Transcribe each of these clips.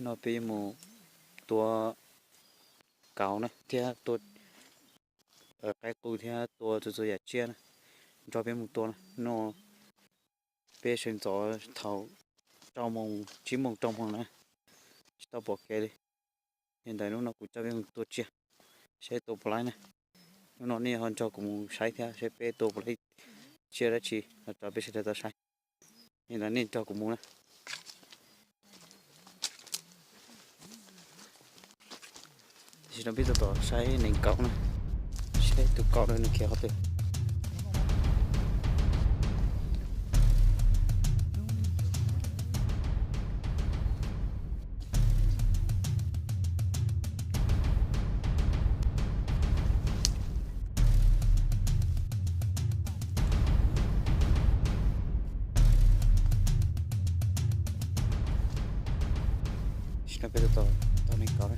No peb yuav mus tua kauv na thiab tua qaib qus thiab tua txhua txhua yam tsiaj na. Nrog peb mus tua na. No peb sawv ntxov thaum rau moos tsib moos rau moos na, tsis tau pom kev li. Li ntawd hnub no kuv coj peb mus tua tsiaj, saib tua puas laib na. Hnub no nej ho nrog kuv mus saib thiab saib peb tua puas laib tsiaj dab tsi los rau peb sawv daws tau saib. Li ntawd nej nrog kuv mus na. Tam sim no peb tuaj tom saib nees kauv na, saib tus kauv no nws khiav qhov twg. Tam sim no peb tuaj tom nees kauv na.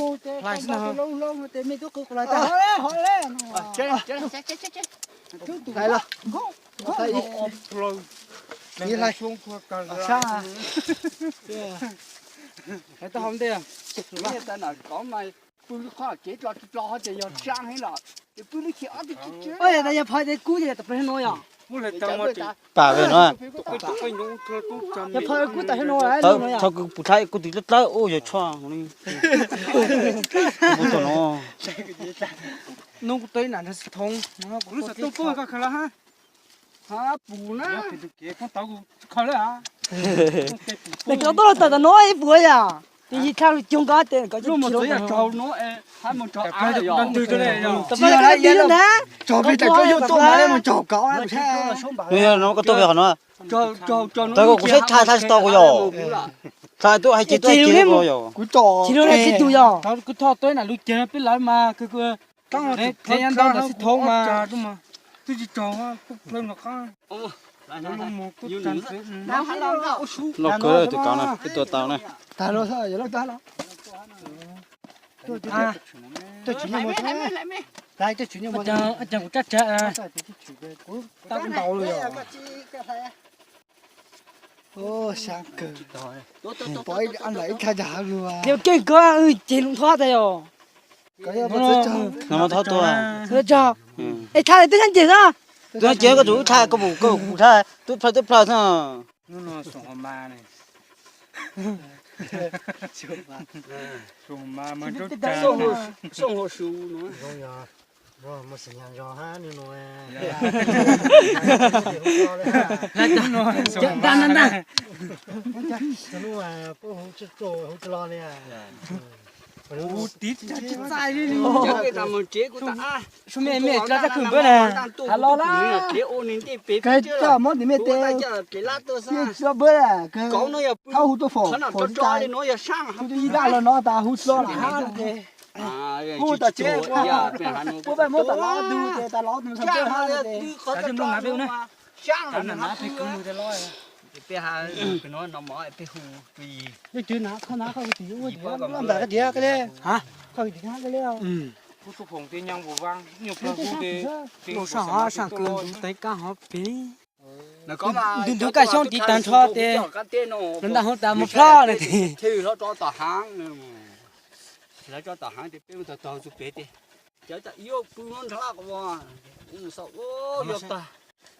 mus ces hlais tau xwb no. Tes lub hloo tes mej tub qw qw los tas hov le hov le. Hlais los. Ib hlais. Sab. Hlais tau hov ntej. Pw lub qhov kev dlo dlo ces yog sab heev lawm, ces pw lub chim ob tug tsis tsis. Yog phov tes kub ces tom plag no yog. Pam ve no. Yog phov kub tom no. Thaum kuv pus thaib kuv tus dlawb dlawb ub yog tshuaj li. Kuv tau no. Nub kuv tau ib nam nrog xib thoob. Kuv lub xov tooj pog koj khaws los ha. Pus na. Tes koj tuaj los tawm tom no ib puas yam. Tes yig thaj lug coog nkaus tes koj lub mus txwv yog tsaug no. Tsis yog lawm, yog ntag. Tsaug peb tawm koj yuav tuaj mas mus tsaug koj. Nws yog no koj tuaj ve qhov no. Tau kuv saib tshai tshai tsis tau kuv yom. Tshai tuaj hais ces tuaj ces kuv yom. Kuv tsis lug tsis tus yom. Kuv thov tuaj ib nam lub ceg peb lawv mas kws kws. Neb nyob ntawm xib thoob mas twb tsis tsaug, kuj plawg nkaus qab. Loj kawg tus kauv na, peb tua tau na. Cas kuv tsaj tsawv, tau kuv ntaus lawm yom. Ua keej kawg, ceg loo thob tas yom. No mas thob tua. Es tshaj twb sab nceg xwb. Twb sab nceg koj tsum wb tshaj koj pum koj pum tshaj twb plhaw twb plhaw xwb. Ua tib tsis txais li. Sub me me tso rab khwm npawb na. Has los lawm. Kawg coj mob ntim me tes. Tsis tso npawb, thab hu tuaj faus, faus tsis txais. Hu tuaj yij daj los no tas hu tsis txog lam hab. Hu tas tsev, puab paj mob tas lov tug ces tas lov tug sab npawb hab. Leej twg na, koj na koj tias ua tias loj npam koj tias koj le, koj tias koj le. Lub sab hov sab kws ntug teev kab hov pem. Ntug ntug kaj xyoob tiv tag nrho tes, lawv ntaj hauv tas mus plhob na tes.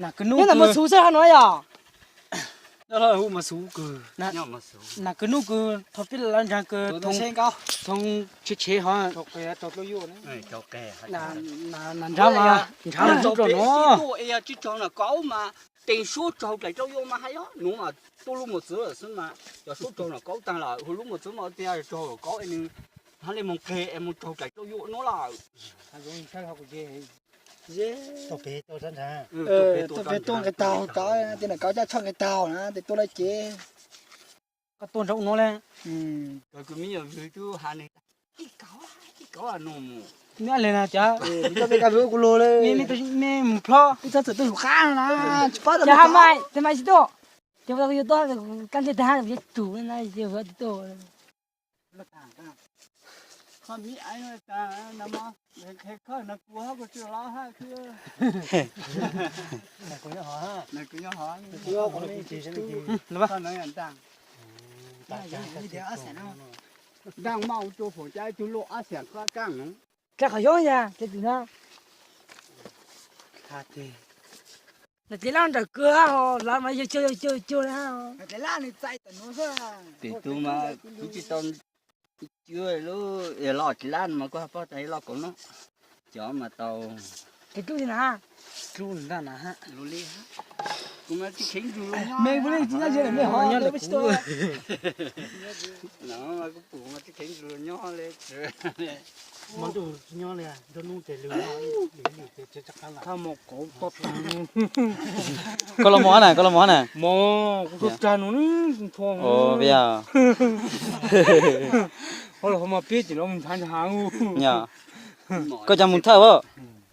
Nam kws nub, nam kws nub kws thov peb lawv ntseeg kws thoo tshev tshev hov. Nam nrhav mas nrhav mas tub rau no. Teem suab tsaug dlaim rau yuaj mas hais nuav mas tuaj lub mos txwv lawm xwb mas yog suab tsaug nom kaub taag lawm, hu lub mos txwv mas tias tsaug nom kaub es nws hab le moog qeg es moog tsaug dlaim rau yuaj nuav lawm. Tuaj pem tuaj nqes taug, tias nom kaub caj tshoj nqes taug na, tes tuaj lawm ces koj tuaj nrug nuav le. Neb le na cov, mej mus plhob, cov hab mai, tes mas tsis tuaj, cov yuav tuaj kab ntsej tag, yuav tsum na, yuav tuaj. Ntaag mas ua rua foom cai tug luj ab xeem qab kaaj nuav. Dlej qhov xyoob yag, ces twm na. Nam tes laj nrawm kawg hab, lawv mas yawg cuag yawg cuag cuag le hab. Tes tug mas kuv tsis tau cuag lub loj tsis laj mas kuj hab paub tas loj kaum nub. Cov mas tau. Tes dlub li na, dlub ntaj na hab. Lub li hab. Me ua li tsis nyob ze lawm me ho nyob lawm tsis tau. Kuv pum mas tsis kheev nrug nyob li. Mo ntuj nyob li nrog nub tes lw, thaj mo kauv toj tag. Koj los mos na, koj los mos na. Mos, kuv tuaj tag no ntho. Yog. Ho los ho mas peb ces los mus ntshav ntshav. Yog. Koj cov mus thawj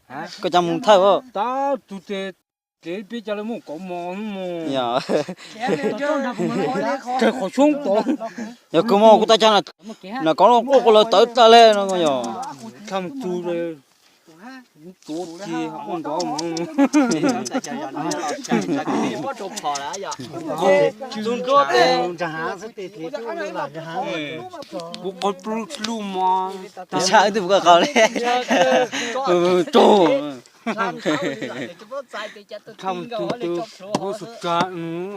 as. Koj cov mus thawj as. Tab tus tes, ces peb cov lawv muaj kauv mos mus. Yog. Kawg qhov xyoob tod. Yog kuv mos kuv tab cag na kauv quaj quaj lawv tawv tag li no yog. Tham tus tuav ces quaj nrov mus. Kuv qhov plub plub mos. Tus sab wb twb pum koj qau li. Tug. Tham tus hu su ka,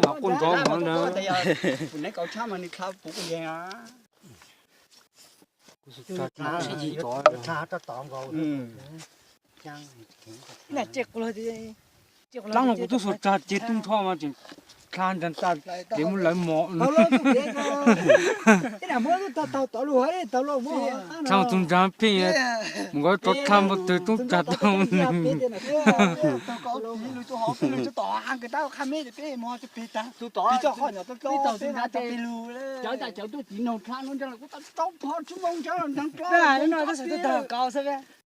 ha quaj nrov mos na. Dlaab no kuv tub suav tsag ces tub nrho mas tseem dlha nrag tas ces muab lawv mos. Tsag tus nrag pheej mus nkawd rov dlha npua twg tub tsag tau.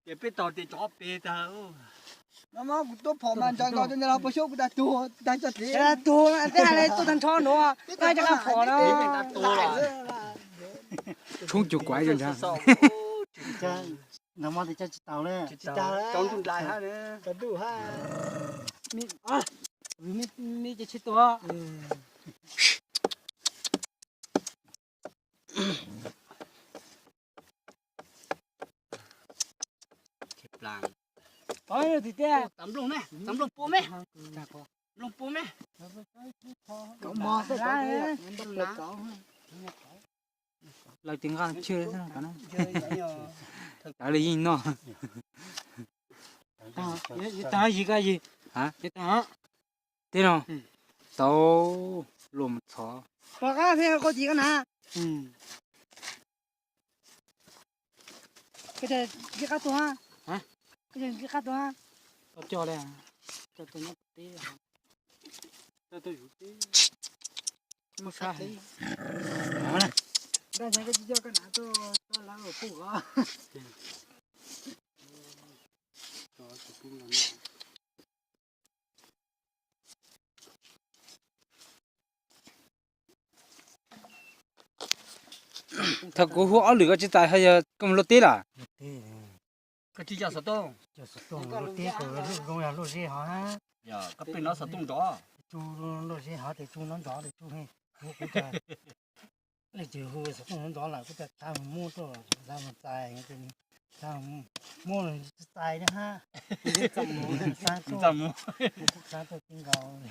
Ces peb tog tes tsov pes tag. No mas kuv tuaj phom mas ntsawg nkaus cov ntawd los puas xyoob kuv tag tuag tag cov tsev. Tuag, peb hais tuaj tag nrho no, peb tag nrho no. Tshoob cuag kuav ntag. Nag hmo tes coj tsis taus li. Tsis taus, tsaus ntuj nrag hab, tsaus ntuj hab. Me ces tsis tuag. Txiv tiag, txav nplooj me, txav nplooj pua me, nplooj pua me. Lawv tis nqaj tsw, tawv li yeej noj. Tag yig koj yig, tag no, tau luag mus txhov. Pom qab thiab koj tis koj na. Koj tis qab tuag, koj tis qab tuag. Tau coj li, coj tuaj nyob teb, coj tuaj yuv teb. Muab sab heev. Nraj nyob koj tsis coj koj na tuaj txog lawv puj ko. Thaum kuv hu ob lwm koj tsis txais, yog koj mus luaj teb lawm? Koj tsis coj xov tooj? Coj xov tooj luaj teb, luaj zoo yog luaj ze hov. Koj pheej nov xov tooj nrov. Tsuj luaj ze hov tes tsuj nov nrov tes tsuj. Leej twg hu xov tooj nrov lawm kuj tas txav mus muab tuaj, txav mus txais, txav muab tsis txais na hab. Txav tuaj, txav tuaj tib nkaus.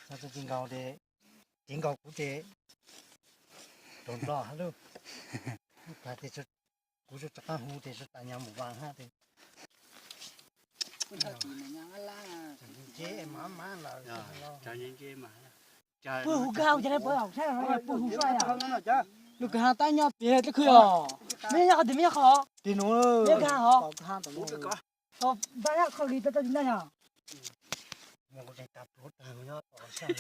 Txav tuaj tib nkaus tes, tib nkaus kuv tes, rau nplog hab lauj. Kuv rov qab hu tes tsis tas nyog mus vas hab tes. Nce mas mas lawm. Puag hu kag hu cas puag hu sab, puag hu sab yom. Lub kag tab nyob pem teb khw os. Mej nyob qhov twg, mej nyob qhov? Pem nuav. Mej kag hov? Npaj nyob qhov li tau tau tsis npaj yog. Kuv tseem tas pluav tag, kuv nyob tom sab no,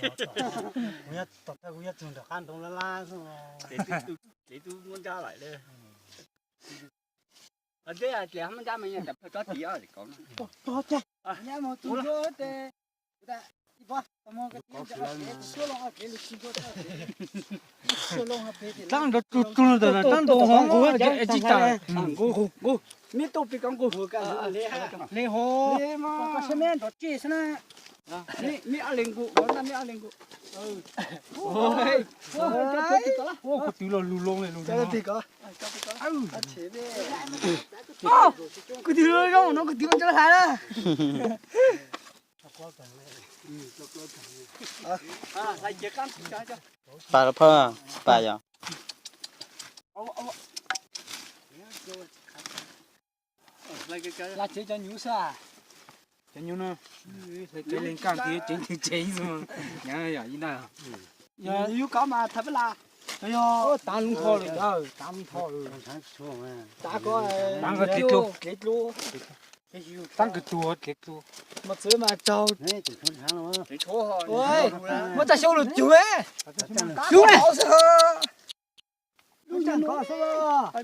kuv nyob tom thawj kuv nyob txug nram qab ntoo lab lab xwb. Ces tub muab nrab lawm le. Dleb dleb muab nrab me nyuam tas plawg tsob tid os. Dlaab nrov tug tug ntawm dlaab ntaus hov es tsis tas. Nqus, nqus, nqus. Meb tuaj pem ko nqus. Le hov. Meb nrov tseg xwb na. Meb ob leeg nqus, meb ob leeg nqus. Ua kuv twv los lug loo le lug. Kuv twv zoo no kuv twv ua ntsa hlais na. Pas los phaj, pas yog. Laj tsev cov nyuv xwb. Cov nyuj no, kev lees kaj kiag ceev ceev xwb, nyav yom ib ntaj. Yog yus kov mas thab peb las, yog tav lub nthos lawm, tav lub nthos lawm. Tav ko, tav ko tib dlub, tib dlub. Taab kws tuag tib dlub. Mos txwv mas tsaug. Muab tag xyoo lug cug, cug xwb. Lub ntawd ko xwb.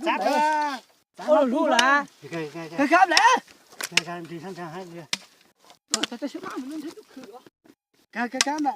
Txav, txav lub lawm. Khab khab lawm. Khab khab ntawm.